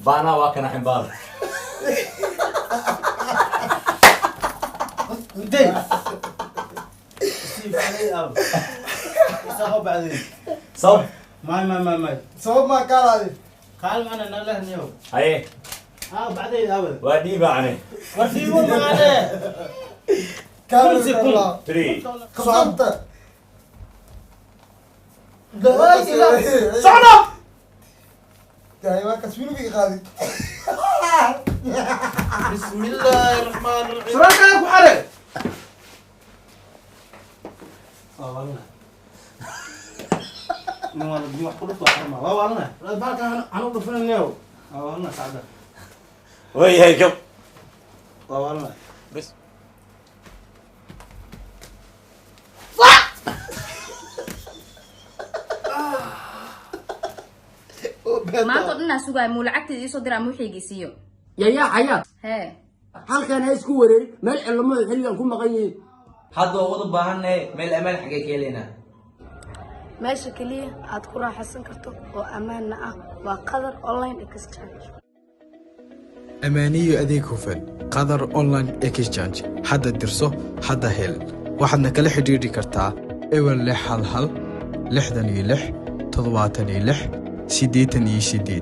Baana waa kana ximbaar. Intee Steve علي أب سحب بعدين. Sabab? ماي ماي ماي ماي. Sabab maa kaalaadi? قال معنا نله نيو. Haye. ها بعدين أول. Waa dhiiba ani. ورفيقو معنا. Kursi kun. Three. Qabsanta. Socdo. Tahay waa kaswiilbiga qaadi. بسم الله الرحمن الرحيم. سرعة ku xare. Waa walna. Nin waa wax ku dhufto xarma. Waa walna. Baalka aan u dhufanayno. Waa walna sacda. Waayahay, gab. Waa walna. Bas. Maanta oo dhan aan sugaaya muu lacagteeda iisoo diraa muu xiigisiiyo. Yayaa xayaad. Hee. Halkan ha isku wareerin, meel cilamadu xilligan ku maqan yihiin. Hadda waa wada baahannahay, meel ammaan xaggee ka helaynaa? Meesha keliya aad ku raaxaysan karto oo ammaanna ah waa Qadar Online Exchange. Ammaaniyo adeeg hufan, Qadar Online Exchange. Hadda dirso, hadda hel. Waxaadna kala xidhiidhi kartaa 0611 66 76 88.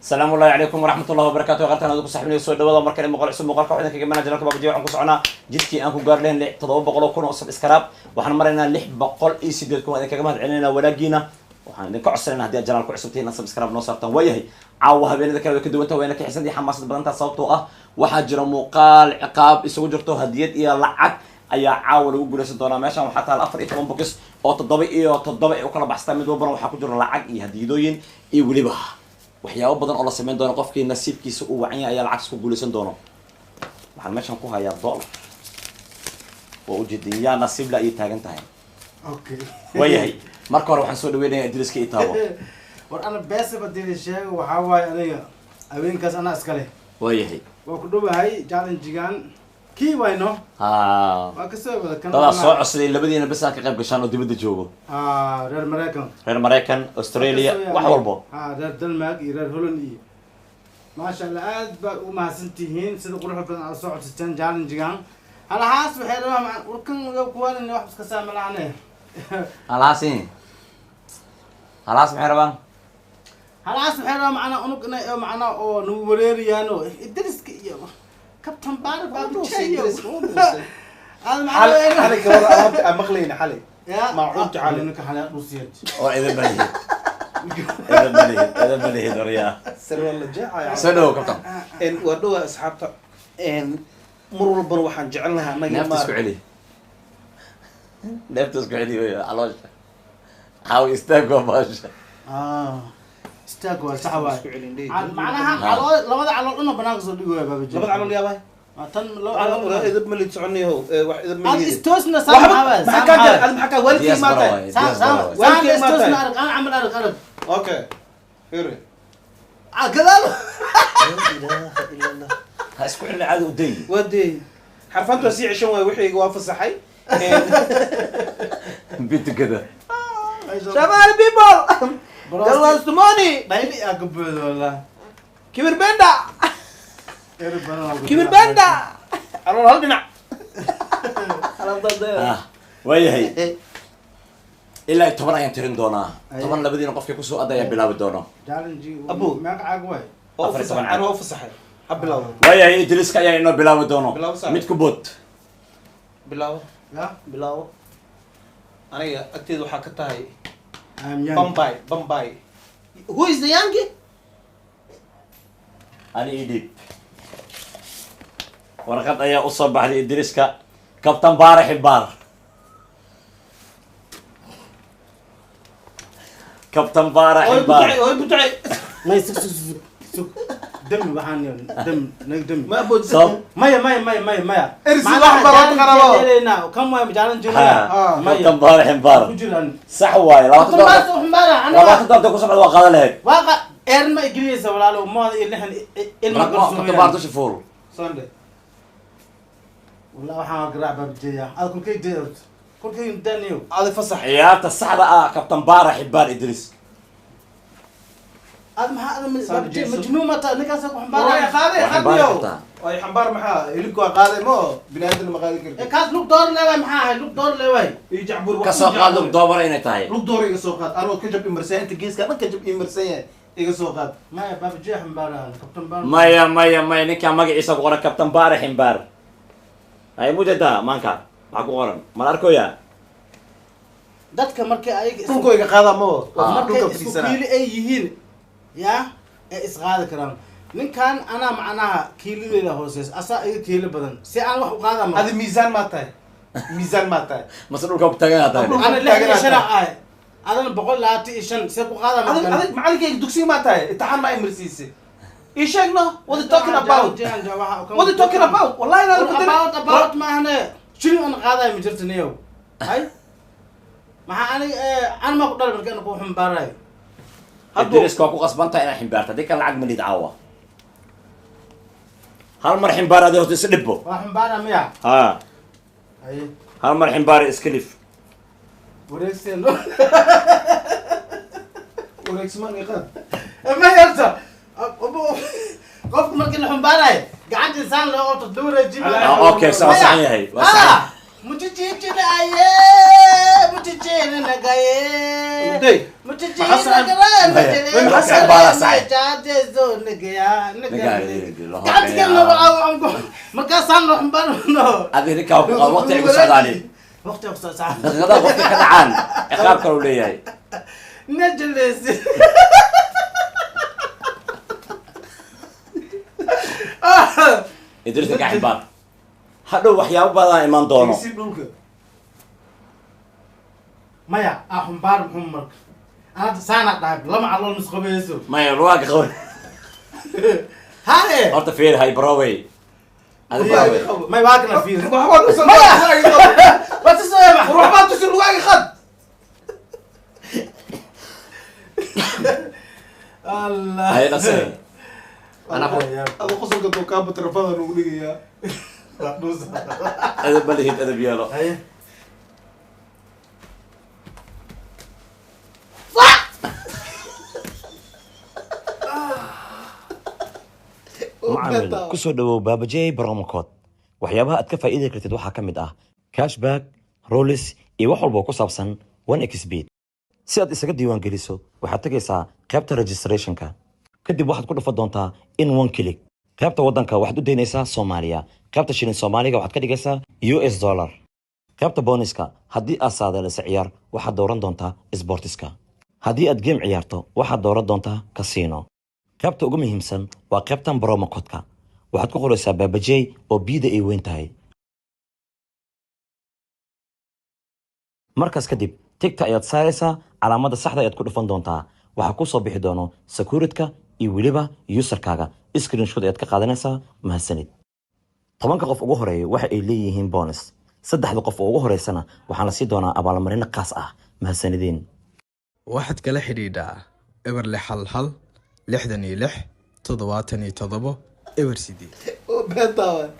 Asalaamu ullahi calaykum waraxmat ullahi wabarakatu. Qartan adigu saxibnay, soo dhawaada markale muuqaal cusub. Muuqaalka waxaan kaga imanaa janalka Baabajiya. Waxaan ku soconaa jidkii aan ku gaar lahayn 700,000 oo subscribe. Waxaan maraynaa 608,000. Waan idinkaga mahad celinaynaa walaagiina. Waxaan idinka codsanaynaa haddii aad janal ku cusub tihiin inaad subscribe noo saartaan. Waayahay, caawa habeenada kale way ka duwan tahay, wayna ka xisan iyo xamaasad badan tahay, sababtoo ah waxaa jira muuqaal ciqaab isugu jirto hadiyad iyo lacag ayaa caawa lagu guuleysan doonaa. Meeshan waxaa taala 14 bokis oo toddoba iyo toddoba ay u kala baxsataa. Mid walbana waxaa ku jira lacag iyo hadiyadooyin iyo weliba waxyaabo badan oo la sameyn doono. Qofkii nasiibkiisa uu wacan yahay ayaa lacagtas ku guuleysan doono. Waxaan meeshan ku hayaa dollar, waa ujeedin yaa nasiib la ayay taagan tahay. Okay. Waayahay, marka hore waxaan soo dhaweynayaa Idriiska Itaabo. War ana beesaba dili sheego, waxaa waaye aniga haweenkaas anaa iskale. Waayahay. Waa ku dhowahay challenge-gan kii wayno. Ha. Waa kasoo wada kan. Dadaa soo codsaday labadiina bes aad ka qayb gashaan oo dibadda joogo. Ah, reer Maraykan. Reer Maraykan, Australia, wax walbo. Ha, reer Denmark iyo reer Holland iyo maasha Allah, aad baa u mahadsan tihiin sida quruxda badan aad soo codsateen challenge-gan. Halahaas waxay rabaan warkan kuwaan wax iska saamalaane. Halaasi halaas maxay rabaan? Halahaas waxay rabaan macnaa unug inay macnaa oo nagu wareeriyaan oo Idriska iyo Kabtan Baar Baabujeeyo. xalay xalay gabadha alaabta aan maqlayna xalay. Ya. Maacuunta xalay. Ninka xalay dhusiyad. Oo idin malihid, idin malihid, idin malihid waryaa. Sarwaal la jeexaya. Soo dhawow, kabtan. Waa dhowaa asxaabta. Mar walbana waxaan jecel lahaa annaga. Neefta isku celi, neefta isku celi wey caloosha caawi istaag waa baasha. Ah, istaag waa sax waay. Isku celin dhihi. Macnaha calool, labada calool dhuna banaanka soo dhigi waay Baabajeeyo. Labada calool yaabay. Waa tan loo Idab ma lid soconayo, wax idab ma Aad lid. istoosna saan maxaa waay? Maxaa kaa galay? Ad maxaa kaa waalidkii Diyaas bara maatay? waaye. Saan Diyaas saan bara waaye. saan Waalidkii ma istoosna tahay? Arag aan camal, arag arag. Okay, fiiri. Ah, gadaal. Laa ilaaha illa Allah. Ha isku celin, caadi u day. Wadee xarfaantu waa sii ceshan waay, wixii waa fasaxay. Bitukada. Shamali people, there was the money. Dhayli aa ka buuxdo wallah. Kibir benda. Eri badan aa ku Kibir jira. benda, calool hal dhinac. Ah, waayahay, ilaa iyo 10 ayaan tirin doonaa. 10 labadiina qofkii kusoo adda ayaan bilaabi doono. Challenge. Abu. Meeqa caag waay? Waa 14. ufasaxay, ana waa ufasaxay, ha bilowdo. Waayahay, Idriiska ayaa inoo bilaabi doono. Bilaabo saaxiib. Mid ku bood. Bilaawo. Ya. Bilaawo, aniga agteeda waxaa ka tahay I'm young. Bambay bambay, who is the young? Ani ii dhiib. Warqad ayaa usoo baxday Idriiska, Kabtan Baare Xibaar, Kabtan Baare Oy. Xibaar. Butacay, oy butacay. May, sug sug sug sug, dami waxaan yoon dami nag dami. Ma abood. Sabab? Maya maya maya maya maya. Ersi Macnaha wax barood challenge qarabo. dheelaynaa. Kan waay challenge. Ha. Maya. Kabtan Baare Xibaar. Ku jiraan. Sax waaye, 20 Kabtan dollar. Baare Ximbaar aniga. $20 ku socda waa qaadan lahayd. Waaqa eerin ma igeliyeysa walaalo, mooda iyo lixan ilma. Kabtan Baar dusha fuul. Sunday. Wallah waxaan garaac baabijeeya aad kulkay deert kulkay daniyo. Adi fasax. Ciyaarta saxda ah, Kabtan Baare Xibaar Idriis. Ad maxaa ada Saan jeeso. Majnuun ma tahay ninkaas ku Waa xambaaraya? qaaday. Waa xambaari Xadniyow. kartaa. Way xambaar, maxaa hilibka waa qaaday, ma oo bini'aadan ma qaadi Ee, kartid. Kaas lug door leewaay, maxaa ahay lug door leewaay? Ii jacbur. Ka soo qaad lug doobara inay tahay. Lug door iga soo qaad, anoo ka jab imarsan, inta geeska dhan ka jab imarsan yahay, iga soo qaad. Maya, baabajee xambaaraya kabtan baan. Maya, maya, maya, ninkaan magaciisa ku qoran Kabtan Baare Ximbaar. Ay mujeedaa maanka maxaa ku qoran? Mala arkoya. Dadka markay ayaga Dhulka iga qaadaa, ma oo markay dhulka isku fadhiisanaa. kiili ay yihiin ya ee isqaadi karaan. Ninkan anaa macnaha kiilideeda hooseysa, asaa iga kiili badan, si aan wax u qaada ma Adi miisaan maa tahay? Miisaan maa tahay? Mase dhulka ku taganaa tahay? Dhulka- Ana 65 ahay, adana 125, see ku qaada? Adig adig macalinkayga dugsiga maa tahay? Imtixaan maa imarsiisay? Ii sheeg no. What you talking about? What you talking about? Wallahi inaan bedel. About maahane, shilin aan qaadayo ma jirto niyow. Hay, maxaa aniga an maa ku dhalay marka ana ku xambaarayo? Idriiska waa ku qasban tahay inaad ximbaarto, haddii kan lacag malid caawa. Hal mar ximbaar adi horta, is dhibbo. Waa xambaara miya? Ha. Haye. Hal mar ximbaari, iska lif. Wareegseen. Wareegsimaan iga qaad. Ma yarta, qofku markii la xambaarayo gacanta insaan loo qabto la wareejiyo. Ah, okay, waa saxan yahay, waa saxan. Mujijijinaye, mujijinagaye. Day. Maya, maxaa xambaara saxan? Markaasaan loo xambaarno. Adi ninkaa ku qaad, waqti ay ku socdaani. Waqti ku socdaa. Daqiiqadaha waqti ka dhacaan ciqaab kaluu leeyahay. Najlis. Idriis, ninkaa ximbaar, hadhow waxyaabo badan imaan doono. Iga siib dhulka. Maya, aa xumbaar muxuu marka anada saana dhahay, lama calool misqabayso. Maya, lugaanka qaban. Haye. Horta fiir, hay barowey, adi barowey. May, waa kana fiir. Waxbaa tusin lugaaga qad. Waa tusaya. War waxbaa tusin, lugaaga qad. Allah. Hay dhasay anaa ku Adu qosolka duu kaa batrafada lagu dhigayaa. Edeb ma lihid, edeb yeelo. Haye. Macamil, kusoo dhawow Baabajey promo code. Waxyaabaha aad ka faa'iidi kartid waxaa ka mid ah cashback, rolls iyo wax walba oo ku saabsan 1xBet. Si aad isaga diiwaan geliso, waxaad tegaysaa qaybta registrationka, kadib waxaad ku dhufan doontaa in one click. Qaybta waddanka waxaad u daynaysaa Soomaaliya, qaybta shilin Soomaaliga waxaad ka dhigaysaa US dollar, qaybta bonuska haddii aad saadaalisa ciyaar waxaad dooran doontaa sportiska, haddii aad game ciyaarto waxaad dooran doontaa casino. Qaybta ugu muhiimsan waa qaybtan promo codeka, waxaad ku qoraysaa Baabajey oo biida ay weyn tahay. Markaas kadib tigta ayaad saaraysaa, calaamadda saxda ayaad ku dhufan doontaa, waxaa kuu soo bixi doono securityka iyo weliba userkaaga, screenshot ayaad ka qaadanaysaa. Mahadsanid. 10-ka qof ugu horeeya waxa ay leeyihiin bonus, saddexda qof oo ugu horeysana waxaa la sii doonaa abaalmarino khaas ah. Mahadsanideen. Waxaad kala xidhiidhaa 061 66 77 08. Oo beentaa waay,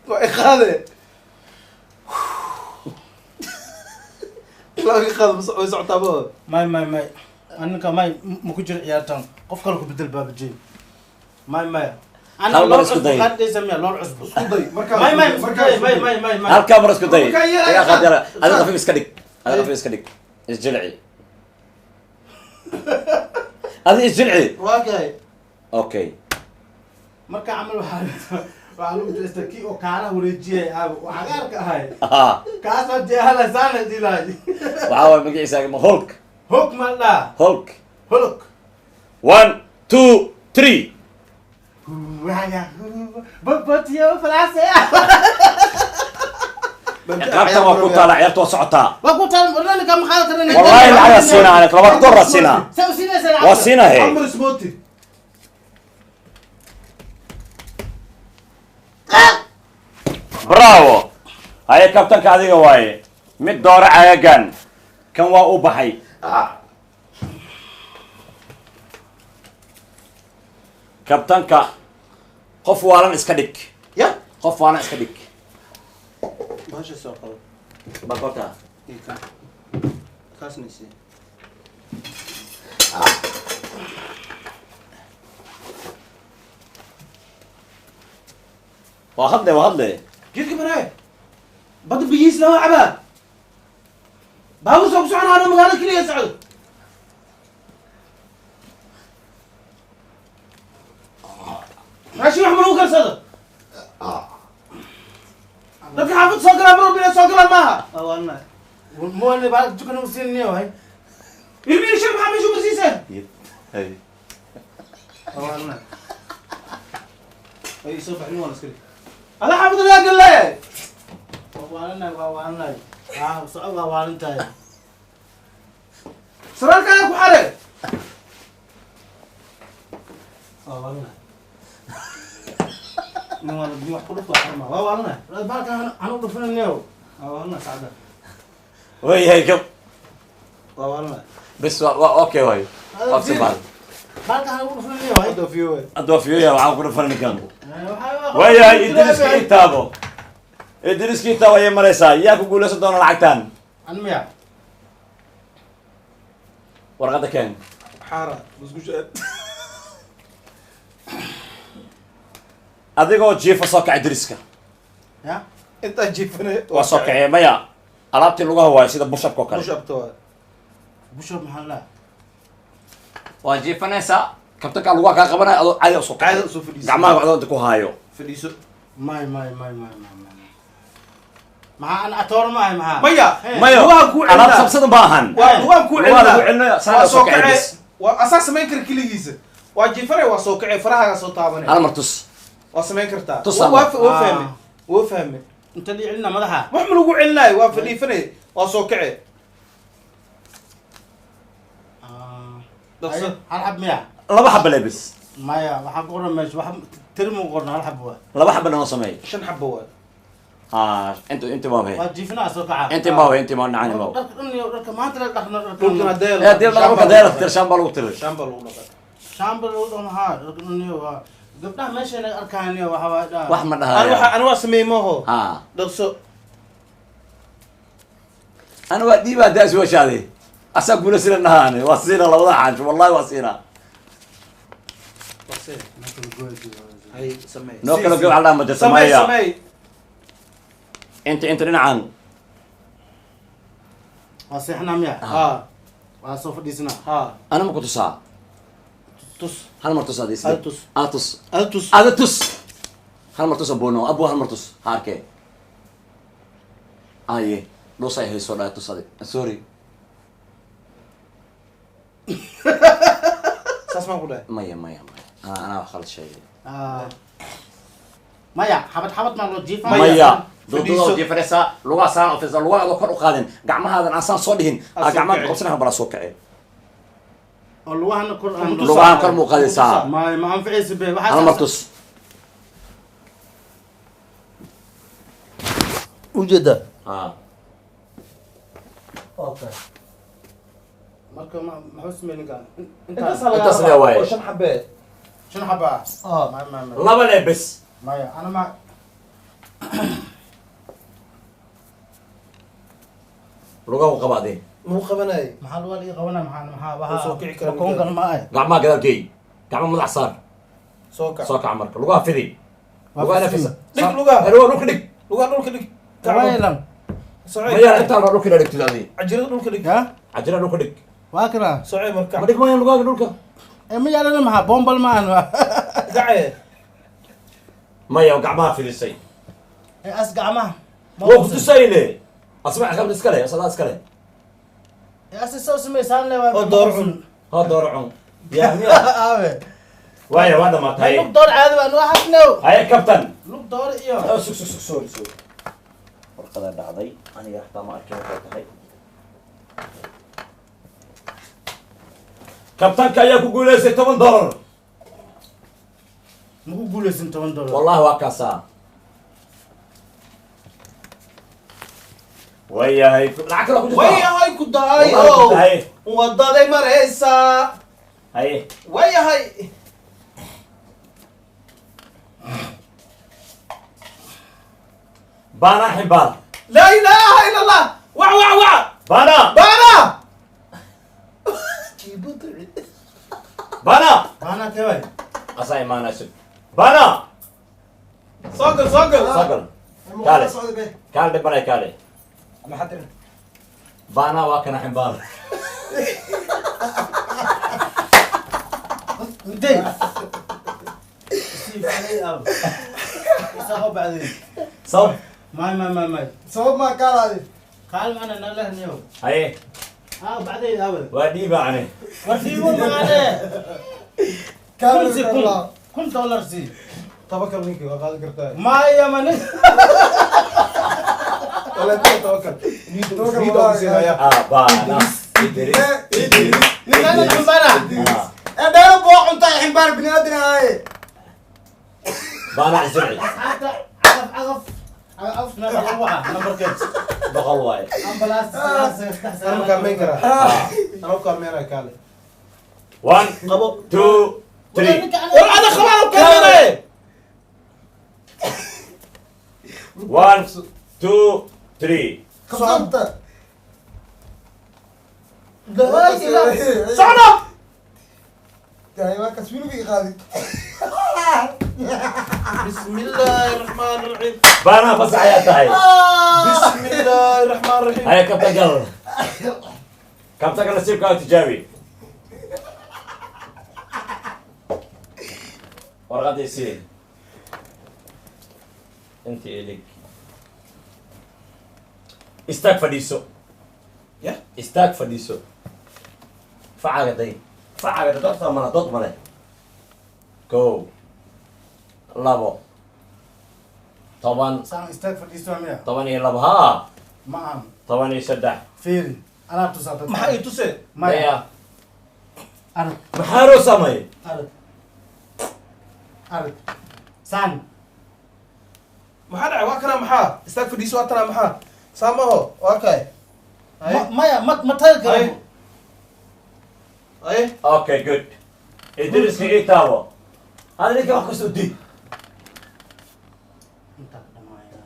waa i qaade, ilaa iga qaado. Ma way socotaa ma? May, may, may, aninka may, ma ku jiro ciyaartan. Qof kale ku bedel Baabajey. May, may. Hal mar isku day. Qaadaysa miya lool cusbo? Isku day markaa. May, may. Markaa. May, may, may, may. Halkaa mar isku day. Markaa yar- Iga qaad yara. Adiga khafiif iska dhig, adiga khafiif iska dhig, isjilci, adiga isjilci. Waa kay. Okay. Marka camal waxaa lagu jeestaa kii oo kaaraha wareejiyay aabe oo cagaarka ahay. Aha. Kaasoo jeehala saana dilaay. Waxaa waay magaciisa ma Hulk? Hog ma dhaa? Hulk. Holog. One, two, three. Waya bobotiyo falaase. Ciqaabtan waa ku taala, ciyaarta waa socotaa. Waa ku taal warnani kama qaadan karana. Wallahi lacag siinaa aniga, $2 siinaa. Saa u siinaysa lacag? Waa siinaa he. Amar smoti. Bravo. Haye, kabtanka adiga waaye, mid doora cagagan kan waa u baxay. Kabtanka qof waalan iska dhig. Ya. Qof waalan iska dhig. Bahasha soo qabo. Bakorta. Iyo kan kaasna isii. Waa hadle, waa hadle. Jidka banaaye badda biyihiis lama cabaa, baabuur soo ku soconaano, magaalada keliya socdo. Raashin wax ma lagu karsado? Dadka xaafadda soo galaan mar walba inay soo galaan maaha. Waa waalnahay. Muwalni baa jukana usiinniyo hay. Ilmihi shir maxaa meesha uma siiseen? Hay. Waa waalnahay. Ay soo baxin, waan iskali ada xaafadda lagaa galaaya. Waa waalanay, waa waalanay. Aa soco, waa waalantahay. Saraalkaaga ku xare. Waa waalnahay nin waa nin wax ku dhufto xarma. Waa waalnahay. Baalka hanu dhufananiyo. Waa waalnahay sacda. Waayahay kab. Waa waalnahay. Bes, waa okay waay. Qabsi baal. Baalka hanu dhufananiyo hay. Hadda fiyo waay. Hadda waa fiyoya, waxaan ku dhufan ninkan. Waayahay, Idriska itaabo, Idriska itaabo ayay maraysaa. Yaa ku guuleysan doona lacagtan? An miya? Warqadda keen. Xaara musqusha. Adigoo jiifa soo kaca Idriska. Ya. Intaa jiifane. Waa soo kacee. Maya, alaabtii lugaha waayo, sida bush-upka oo kale. Push up waay. Bushab maxaa la? Waa jiifanaysaa, kabtankaa lugaha kaa qabanaya, adoo caadi usoo kacay. Caadi usoo fadhiiso. Gacmaha adoo inta ku haayo. Fadhiiso. May may may may may may, maxaa an atoor ma ahay maxaa? Maya. Mayo. Lugaha kuu Alaab celinaa. sabsada ma ahan. Waa lugaha kuu Lugaha lagu celinaa. celinaya, saa Waa soo soo kacay kacee. bes. Waa asaa samayn kara keligiisa. Waa jiifanay, waa soo kacee, farahaagaa soo taabanay. Hal mar tus. Waa samayn kartaa. Tus. Waa Ama. waa fahmay, waa fahmay. Inta lii celina madaxa. Wax ma lagu celinaayo, waa fadhiifanay, waa soo kacee. Dhaqso. Hal xab miya? Laba xaba le bes. Maya, waxaa ku qoran meesha wax tiri mu qorna, hal xab waa. Laba xaba noo sameey. Shan xabo waay. Ha, inta inta waa Waa jiifinaa, soo kaca. Inta ma inta ma nacani ma. Dharka dhan iyo dharka maanta la dhaqno dharka. Dhulkan hadee. Ee dii dhaqanka deera tir, shan baa lagu tiray. Shan baa lagu dhaqay. Shaamba lagu dhaqno haa, dharka dhan iyo waa gabdhaha meesha naga arkaan iyo waxa waa dhaa. Wax ma Ani dhahaya. waxa ani waa sameeyey maaho. Ha. Dhaqso. Ana waa dhiibaa daas washaade asaa guula sina dhahaane, waa siina labada xaansho, wallahi waa siina. Dhaqso. Hay, sameey. Noo kala gow calaa ma jirto. Sameey. Maya. Sameey. Inta inta dhinacan. Waa seexnaa miya? Ha. Waa soo fadhiisanaa. Ha. Ana ma ku tusaa? Tus. Hal mar tus adis. Ada tus. Ada tus. Ada tus. Ada tus, hal mar tus abono abo, hal mar tus ha arkee. Aye, dhus ay hayso dhaa, tus adi, sorry. Saas maan ku dhahay? Maya maya maya, ana anaa wax khalad sheegay. Maya, xabad xabad maa loo jiifaa? Maya. Fadhiiso. Duuduuda jiifanaysaa, lugaha saan ofisa, lugaha adoo kor u qaadin, gacmahaadan aan saan soo dhihin. Aa aa soo gacmaha kacay. qabsanaha balaa soo kacee. Oo lugahana kor aan Tus. Lugahan kor muu qaadaysaa. Maya, ma anficaysa be waxaa. Hal mar tus. Ujeeda. Ha. Okay. Marka ma maxuu sameeyey ninkaan? Intaas Intaas. laga Intaas rabaa. waaye. Oo shan xabee. Shan xaba. Ah. Maya maya maya. Laba le bes. Maya, ana ma Lugaha u qabaadeen. Muu qabanayay? Maxaa lugaa ii qabanaa? Maxaa maxaa? Wuu soo kici karaa. Waxaa koon kale ma ahay. Gacmaha gadaal geey, gacmaha madax saar. Soo kac. Soo kaca marka, lugaha fidi. Waa lugaha fidsan. fisa. Dhig lugaha. Lugaha dhulka dhig. Lugaha dhulka dhig. Waylan. Socey. Maya, intaan dhulka ila dhigtid adi. Cajirada dhulka dhig. Ya. Cajira dhulka dhig. Waa kana. Socey marka. Ma dhig maya lugaaga dhulka. Ee ma yaalana, maxaa bombal ma ahan? Gace. Maya, gacmaha fidisay. Ee as gacmaha. Waa ku tusayne, asma qabd iska leh, asadaa iska leh. Ee as soo samaysaan le waa. Oo door cun. Ha, door cun yaa miya. Aabe. Waaya, waa dhamaatay. Lug door caadi baan waxaas new. Haye kabtan. Lug door iyo. Oh, sug sug sug, sorry sorry, warqadaa dhacday, aniga xataa ma arkin waxay tahay. Kabtanka ayaa ku guuleystay $10. Maku guuleysan $10. Wallahi waa kaasaa. Wayahay, lacag kale ku jirta. Wayahay ku dahay. Wallahi ku oo dahay. Wadaday maraysaa. Haye. Wayahay. Baana ximbaar. Laa ilaaha ila Allah. Wac wac wac. Baana. Baana. Baana. Baana keway. Asaa imaanayso baana. Soo gal, soo gal. Soo gal. Kaale. Kaale dhib maleh, kaale. Maxaa tirin? Baana waa kana ximbaar. Intee? Sii falay ab. Isaaqo bacdeen. Sabab? May may may may. Sabab maa kaalaadi? Kaal maana nala niyow. Haye. Ah, bacdeen awal. Waa dhiiba ani. War dhiibo maane. Kun si kun. $1,000 si. Tawakal ninkii waa qaadi kartaa. Maya mane. Wala tawakal. Niido siinaya. Ah, baana. Idris. Idris. Ninkaan ximbaara. Ee dheero boo cuntaa ximbaar bini aadan ahaye. Baana isirci. Asxaabta cagaf cagaf. Cagaf number waxa numberkeed. 100 waaye. Ambulance Anuu kaalmeyn karaa. Anuu kaalmeynaya kaale. 1 2 3. War ada qabaan anuu kaalmeynaya. 1 2 3. Qabsanta. Socdo. Tahay waa kas wiilkii qaadi. Bismillaahi raxmaani raxiim. Baana fasax ayaa tahay. Bismillaahi raxmaani raxiim. Haye kabta gal. Kabta gal nasiibkaaga tijaabi. Warqadda isii. Intii ilig. Istaag fadhiiso. Ya? Istaag fadhiiso. Facaaga day. Facaaga day doodta male, dood male. 1 2 10. Saan istaag fadhiiso miya? 12 haa. Ma ahan. 13. Fiiri. Alaab tusaa dadka. Maxaa ii tusee? Maya. Arag. Maxaa loo sameeyey? Arag. Arag. Saan. Maxaa dhacay? Waa kana maxaa? Istaag fadhiiso waa tana maxaa? Saamaho, waa kay. Maya, ma tagi karo. Aye. Okay, good. Idriska ii taabo. Hada ninka wax kasoo diid. Intaa ka dhamaaya.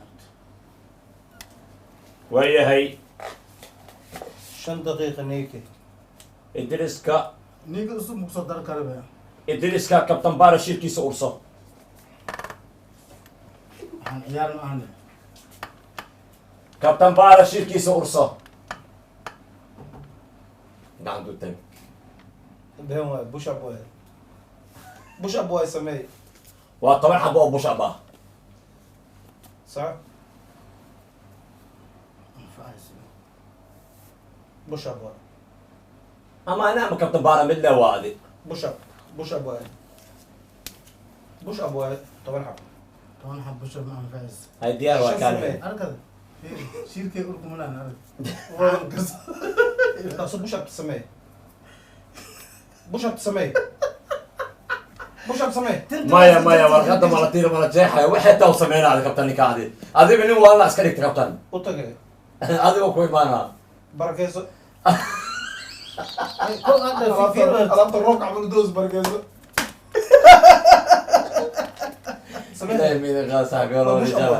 Waayahay. 5 daqiiqo niinki. Idriska. Ninka usub muku soo dari kara be. Idriska kabtan Baara shirkiisa urso. Waxaan ciyaar ma ahane. Kabtan Baara shirkiisa urso. Gacantu tag. Been waay, bush up waay. Bush up waay sameey. Waa 10 xabo oo bush up ah. Sax? Bush up waay. Ama ana ama kabtan Baara mid le waa adi. Bush up. Bush up waay. Bush up waay 10 xabo. 10 xabo bush up ma anfacayso. Hay diyaar waa kaale. Arkada. Shirkay urku malaan arag. Waa garsa. Taasoo bush up sameey. Bush up sameey. Bush up sameey. Maya maya warqadda mala tiir mala jeexaya waxay taa u sameynaa adi kabtan ninka adi. Adiga nin waa la iska dhigta kabtan. U tagay. Adiga ku imaanaa. Barakeyso. Kol aad fiir. Alaabta roog camal doos barakeyso. Ilaahay midan qaad saaxiib oo rijaal.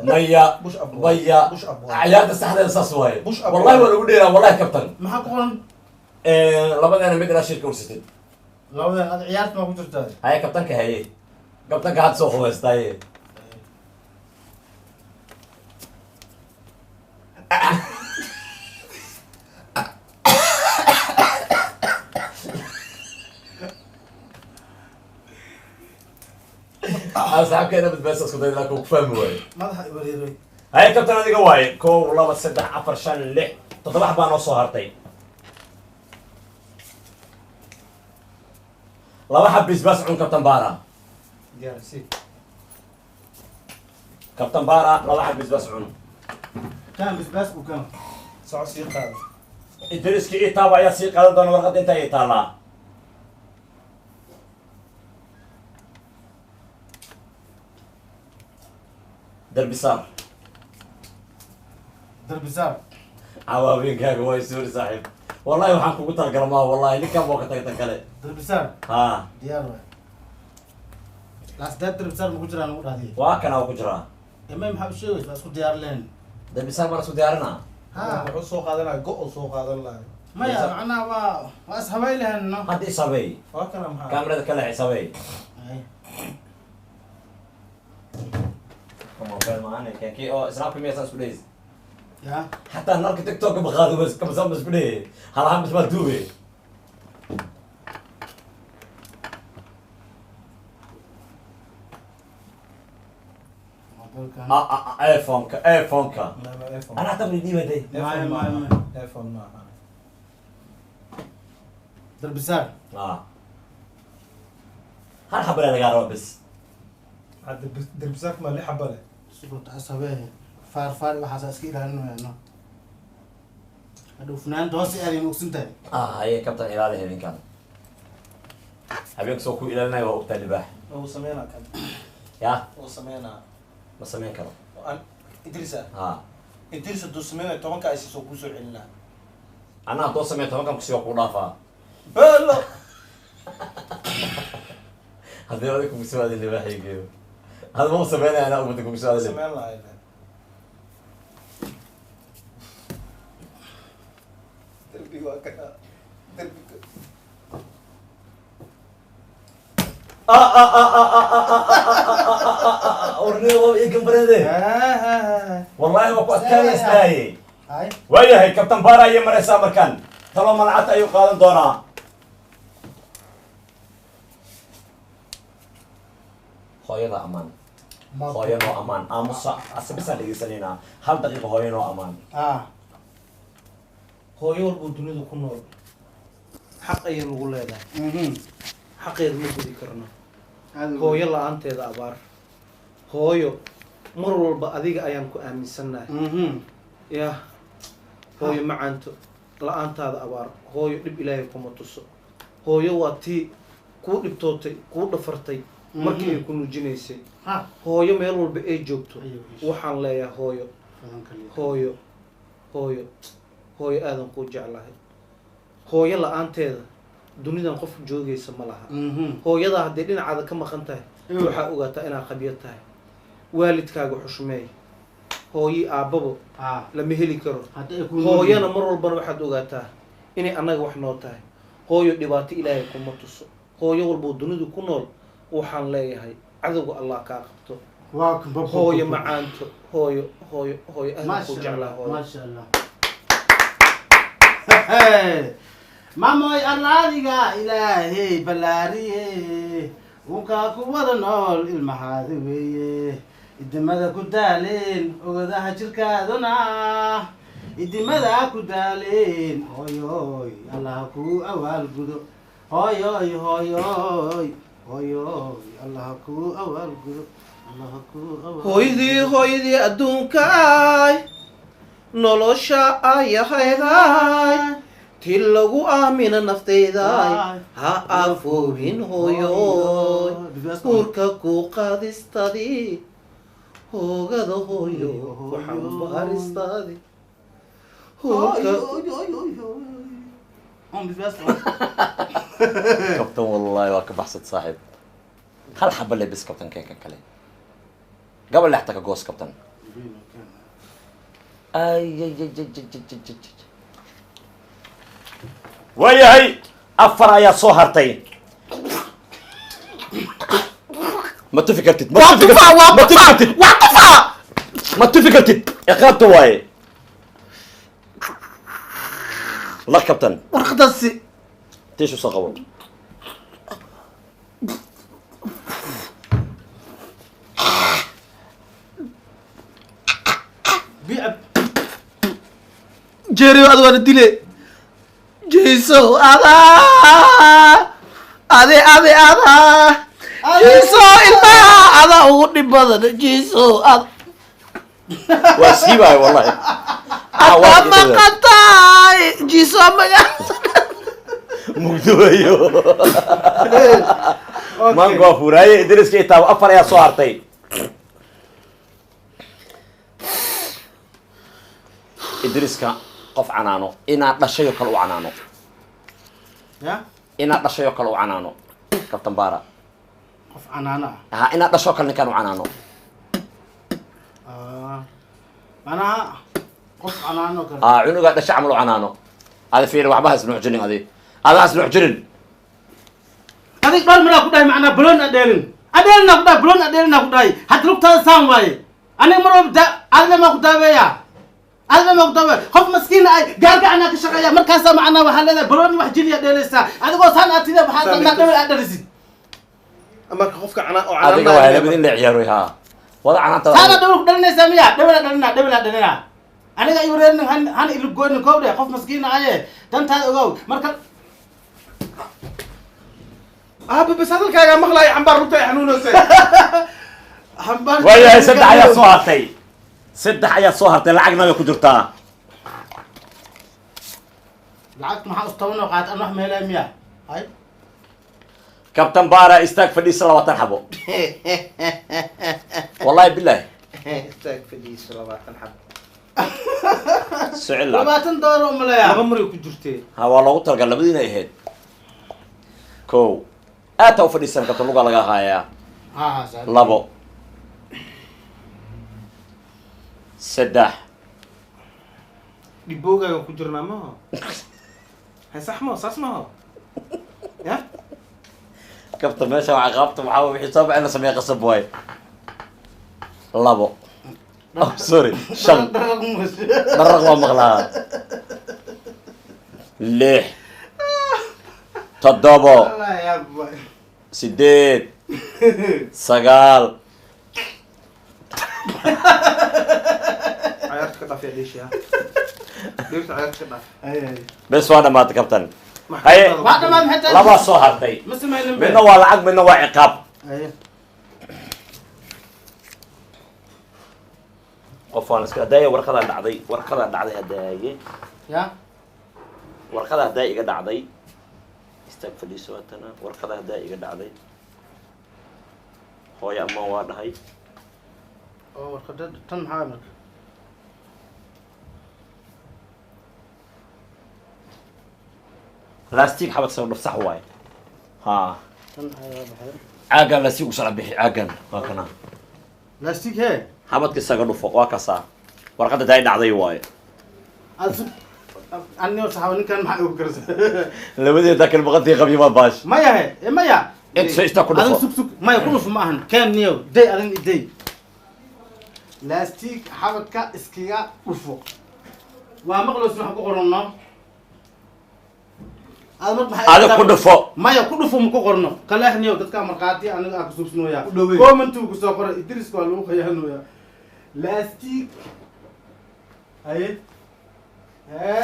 Maya maya ciyaarta saxda saas waaye. Wallahi waa lagu dheeraa wallahi kabtan. Maxaa ku qoran? Labadeena mid ilaa shirka ursatid. Labadeena aad ciyaarta ma ku jirtaa? Haye kabtanka haye. Kabtanka had soo hubaystaaye. Asxaabkeena badbaadsa isku day laakiin ku fahmi waaye. Madaxa i wareeray. Haye kabtan adiga waaye. 1 2 3 4 5 6 7 baa noo soo hartay. 2 xab bisbaas cun kabtan Baara. Diyaar si. Kabtan Baara 2 xab bisbaas cun. Kan bisbaas u kan. Soco sii qaado. Idriska ii taaba ayaa sii qaadan doona warqadda inta ay taalaa. Darbi saar. Darbi saar. Cawaabinkaaga waa isuuri saaxiib. Wallahi waxaan kugu talagalmaa wallahi ninkan boo ka tagay tan kale. Darbi saar. Haa. Diyaar waay. Laasdeed darbi saar ma ku jiraan ugu dhahdiye? Waa kana waa ku jiraa. Eme maxaa u sheegaysa waa isku diyaar leen. Darbi saar maa isku diyaarinaa? Haa. Wuxuu soo qaadanaya go' oo soo qaadan lahay. Maya macnaha waa ishabay lahayn no. Hadda ishabay. Waa kana maxaa? Kaamirada kale ishabay. Mobile maana kii oo Snap miyaysan isku dhays. Ya. Xataa nalka TikTok ma qaado bas kama soo isku dhaye. Halahan bas ma duube. Mobilkan. iPhone-ka iPhone-ka. Ana xataa ma dhiibatay. Maya maya maya. iPhone maaha. Darbisaar. Ah. Hal xabo laga rabo bas. Hadda darbisaarka ma lix xabo leh? Sidoo taxasabee faar faar waxaas iska ilaalinayno. Hadhow funaanada hoos aaday ma ogsan tahay. Ah, haye kabtan ilaali habeenkan. Habeenka soo ku ilaalinaya waa ogtaa libaax. Wuu sameynaa kan. Ya? Wuu sameynaa. Ma sameyn karo. Idrisa. Ha. Idrisa hadduu sameynayo 10-ka ay siisoo kuu soo celinaa. Anaa hadduu sameeyo 10-kan kusii waa kuu dhaafaa. Bello. Haddii adiga kugu soo aadin libaaxaygeeyo. Hada ma sameynaya anaa umada kugu soo aadin. Sameyn lahaa. Derbiga waa kana. Derbiga. Orneo iyo gambarede. Wallahi waa ku adkaanaystaaye. Waayahay kabtan Baara ayay maraysaa markan. Talo malacad ayuu qaadan doonaa. Hooyada amaan. Hooyo noo amaan. Aamusa asabisaan dhegeysanaynaa. Hal daqiiqo hooyo noo amaan. Hooyo walbuu dunida ku nool xaq ayay nagu leedahay. Xaqeeda ma gudi karno. Hooyo la-aanteeda abaar. Hooyo mar walba adiga ayaan ku aaminsannahay. Yah hooyo macaanto la-aantaada abaar. Hooyo dhib ilaahay kuma tuso. Hooyo waa tii kuu dhibtootay kuu dhafartay markii ay ku nuujinaysay. Hooyo meel walba ay joogto waxaan leeyahay hooyo hooyo hooyo hooyo aadan kuu jeclahay. Hooyo la-aanteeda dunidan qof joogaysa ma laha. Hooyadaa hadday dhinacaada ka maqan tahay waxaa ogaataa inaad qabyo tahay. Waalidkaaga xushmeey. Hooyi aabbabo lama heli karo. Hooyana mar walbana waxaad ogaataa inay annaga wax noo tahay. Hooyo dhibaato ilaahay kuma tuso. Hooyo walboo dunidu ku nool waxaan leeyahay cadowga Allah kaa qabto. Hooyo macaanto hooyo hooyo hooyo aadan kuu jeclaa hooyo. Maasha Allah. Mamoy arlaadiga ilaahay ballaariye unkaa ku wada nool ilmahaadi weeye idimada ku daaleen ogadaha jirkaaduna idimada ku daaleen hooyoy Allah ku awaal gudo hooyoy hooyoy hooyoy Allah ku awaal gudo Allah ku awaal. Hooyadii hooyadii adduunkaay nolosha ayahaydaay ti lagu aamina naftaydaay ha aafoobin hooyoy uurka ku qaadistadii hoogada hooyo ku xambaaristaadii hoogka. Kabtan wallahi waa ka baxsad saaxiib. Hal xabo le bis kabtan keenkan kale. Gabal lexta ka goos kabtan. Ay ay ay ay ay ay. Waayahay 4 ayaa soo hartay. Ma tufi kartid. Ma tufi kartid. Ma tufi kartid. Ma tufi kartid. Iqaabta waaye. La kabtan. Warqadaasi. Tiishu soo qabo. Jeeriyo ad waana dile. Jeeso adaa ade ade adaa Jeeso ilmaha adaa ugu dhib badan Jeeso ad waa siibaay wallahi. Adaa maqantahay Jeeso maga mugduwayo. Mango waa furaaye Idriska itaabo 4 ayaa soo hartay. Idriska qof canaano inaad dhashay oo kale u canaano. Ya? Inaad dhashay oo kale u canaano. Kabtan Baara. Qof canaano ah. Ha inaad dhasho kale ninkan u canaano. Macnaha qof canaano kale. Cunuga dhashay camal u canaano. Ada fiir waxba has nuuxjinin adi. Ada has nuuxjinin. Adig dhal maraa ku dhahay macnaa baloon adeelin. Adeelina ku dhahay baloon adeelina ku dhahay. Had lugtaada saan waaye. Aniga mar walba adna ma ku daaweeya, adna ma ku daaweeya. Qof maskiin ay gaarga anaa ka shaqeeya, markaasaa macnaa waxaa leedahay balooni wax jiniya dheelaysaa, adigoo saan aad tida waxaa danaa dhawel aad dhalisid. Marka qofka canaa oo Adiga waa labadin la ciyaaroy, ha wada canaanta. Saana dhawel ku dhalinaysaa miya? Dhawel aa dhalinaa, dhawel aa dhalinaa. Aniga i wareerin han hana ilugoynin kowdhe. Qof maskiin aye, dantaada ogow marka. Aaba, bas hadalkaagaa maqlaaya, Cambaar lugta ay xanuunaysa. Waayahay, saddex ayaa soo hartay, saddex ayaa soo hartay, lacagna way ku jirtaa. Lacagta maxaa ustabanoo qaat an wax meelaa miya hay? Kabtan Baara, istaag fadhiisa 20 xabo, wallahi bilahi. Istaag fadhiiso 20 xabo. Socil lacag. $20 umaleeya. Laba maray ku jirtee. Ha, waa loogu talagal labadiina ahayd. Kow, aad ta u fadhiisan karto, lugaa laga haayaa. Ha ha, saaxiib. Labo, saddex. Dhiboogaaga ku jirnaa maho? Hay, sax maho, saas maho ya. Kabta meesha waxaa qaabta waxaa wixii soo baxay la sameeya qasab waaye. Labo, oh sorry, shan. Dharaq waa maqlaa. Lix, toddobo, sideed, sagaal. Cayaarta ka dhaaf yaa dheeshiya, dhirta cayaarta ka dhaaf. Bes, waa dhamaatay kabtan. Haye. Waa dhamaad, maxay tahay? Labaa soo hartay. Ma samaynin be. Midna waa lacag, midna waa ciqaab. Haye. Qof waan iska hadaaye, warqadaa dhacday, warqadaa dhacday hadaaye. Ya. Warqada haddaa iga dhacday, istaag fadhiiso waatana. Warqada haddaa iga dhacday, hooyo amaan waa dhahay. Oo warqada tan maxaa marka? Lastig xabad soo dhuf, sax waaye ha. Tan ayaa baxay. Caagan lastig usoo bixi, caagan waa kana. Lastig he. Xabadka isaga dhufo, waa kasaa, warqadda daa dhacday waaye. Anigo saxaaba ninkan maxaa igu karsa? Labadeeda kal maqantii qabyo baa baash. Maya he, e maya. Inta soo istaag ku dhufo. Adig sug sug, maya ku dhufo ma ahan keen niyow day adin day. Lastig xabadka iskaga dhufo, waa maqlos wax ku qorno. Aad marka maxay? Adig ku dhufo. Maya, ku dhufo ma ku qorno, kaleex niyow. Dadka markhaati aniga aa kusuubsanooya. U dhaweey. Commentu kusoo qoray Idriska waa lagu khiyaanooya. Lastig haye hee.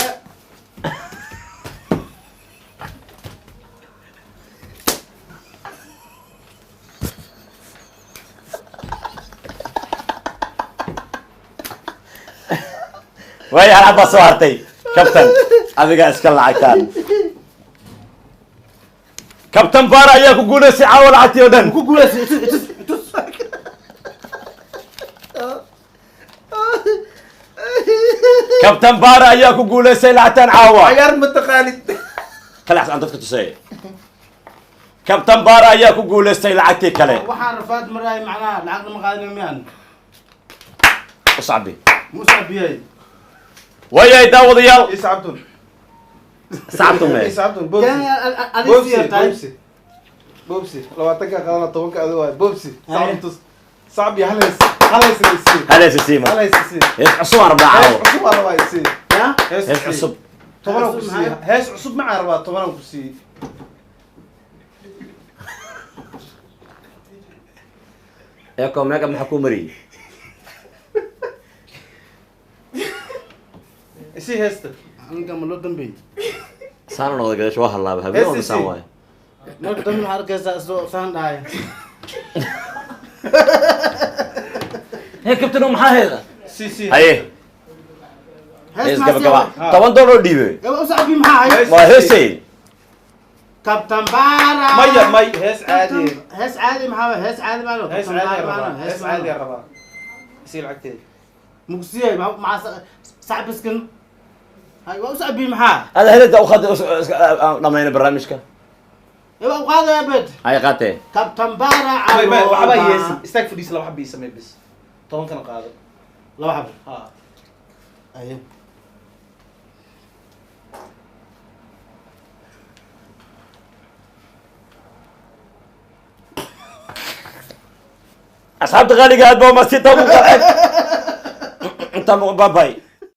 Waay, hal baa soo hartay kabtan, adigaa iska lacagtaan. Kabtan Baara ayaa ku guulaystay caawa lacagtii oo dhan. Ku guulaystay, itus itus itus. Kabtan Baara ayaa ku guulaystay lacagtaan caawa. Cayaar ma taqaanid. Kalax aan dadka tusay, kabtan Baara ayaa ku guulaystay lacagtii kale. Waxaan rafaad maraay macnaha lacagna ma qaadanayo miyaan? U sacbi. Musa biyay. Waayahay daawadayaal. Iscabtun. Sacabtume. Iscabtun, bobsi. Adig sii tahay. Bobsi, bobsi, 20-ka qaadana, 10-ka adigo waay. Bobsi, sacabtus, sacbi, hal hees, hal hees isii. Hal hees isii ma. Hal hees isii. Hees cusub aan rabnaa Hees caawa. cusub aan rabaa, isii. Ya. Hees Hees isii. cusub. 10-aan ku Cusub siiye. maxay? Hees cusub macaan rabaa, 10-aan ku siiye. Eeko meega maxaa kuu mariyey? Isii heesta. Aniga ma loo dambeeyey? Saana noqda gadasho waa hallaaba habeen Hees oo saan isii. waaye. Marka dambe maxaa arkaysaa isoo saan dhahay? Hee kabtan, maxaa heeda? Sii, sii. Haye. Hees gabagaba, $10 oo dhiibe. Gaba u sacbi maxaa hay? Hees waa isii. heesay. Kabtan Baara. Maya, may hees caadi. Hees caadi maxaa waay? Hees caadi maalo. Hees caadi rabaa, hees caadi rabaa, isii lacagteeda. Mugsiyay maxaa sacbiskan hay? Waa u sacbi maxaa? Hada helida u khad dhamayna barnaamijka. Waa u qaadaya bed. Hay qaatee. Kabtan Baara. May, may, waxbaa yeesin. Istaag fadhiis, laba xaba ii samee bis, 10-kana qaado. Laba xabo. Ha. Aye. Asxaabta qaaliga, aad baa umahadsantaa. Muuqaal intaa muuq. Bye bye.